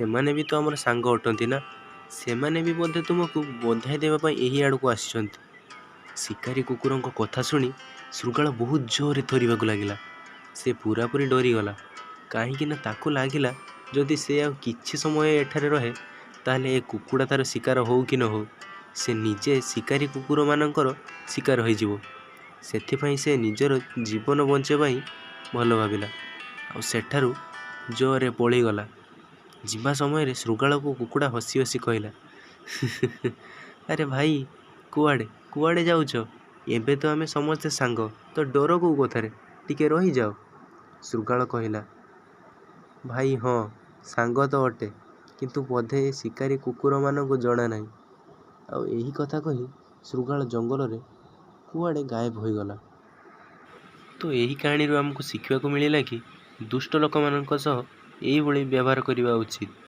ସେମାନେ ବି ତ ଆମର ସାଙ୍ଗ ଅଟନ୍ତି ନା? ସେମାନେ ବି ବୋଧେ ତୁମକୁ ବନ୍ଧାଇ ଦେବା ପାଇଁ ଏହି ଆଡ଼କୁ ଆସିଛନ୍ତି। ଶିକାରୀ କୁକୁରଙ୍କ କଥା ଶୁଣି ଶୃଗାଳ ବହୁତ ଜୋରରେ ଥରିବାକୁ ଲାଗିଲା। ସେ ପୂରାପୂରି ଡରିଗଲା, କାହିଁକି ନା ତାକୁ ଲାଗିଲା ଯଦି ସେ ଆଉ କିଛି ସମୟ ଏଠାରେ ରହେ, ତାହେଲେ ଏ କୁକୁଡ଼ା ତା'ର ଶିକାର ହଉ କି ନ ହଉ, ସେ ନିଜେ ଶିକାରୀ କୁକୁରମାନଙ୍କର ଶିକାର ହୋଇଯିବ। ସେଥିପାଇଁ ସେ ନିଜର ଜୀବନ ବଞ୍ଚାଇବା ହିଁ ଭଲ ଭାବିଲା ଆଉ ସେଠାରୁ ଜୋରରେ ପଳେଇଗଲା। ଯିବା ସମୟରେ ଶୃଗାଳକୁ କୁକୁଡ଼ା ହସି ହସି କହିଲା, ଆରେ ଭାଇ, କୁଆଡ଼େ କୁଆଡ଼େ ଯାଉଛ? ଏବେ ତ ଆମେ ସମସ୍ତେ ସାଙ୍ଗ, ତ ଡର କେଉଁ କଥାରେ? ଟିକେ ରହିଯାଅ। ଶୃଗାଳ କହିଲା, ଭାଇ, ହଁ, ସାଙ୍ଗ ତ ଅଟେ, କିନ୍ତୁ ବୋଧେ ଏ ଶିକାରୀ କୁକୁରମାନଙ୍କୁ ଜଣା ନାହିଁ। ଆଉ ଏହି କଥା କହି ଶୃଗାଳ ଜଙ୍ଗଲରେ କୁଆଡ଼େ ଗାୟବ ହୋଇଗଲା। ତ ଏହି କାହାଣୀରୁ ଆମକୁ ଶିଖିବାକୁ ମିଳିଲା କି ଦୁଷ୍ଟ ଲୋକମାନଙ୍କ ସହ ଏଇଭଳି ବ୍ୟବହାର କରିବା ଉଚିତ।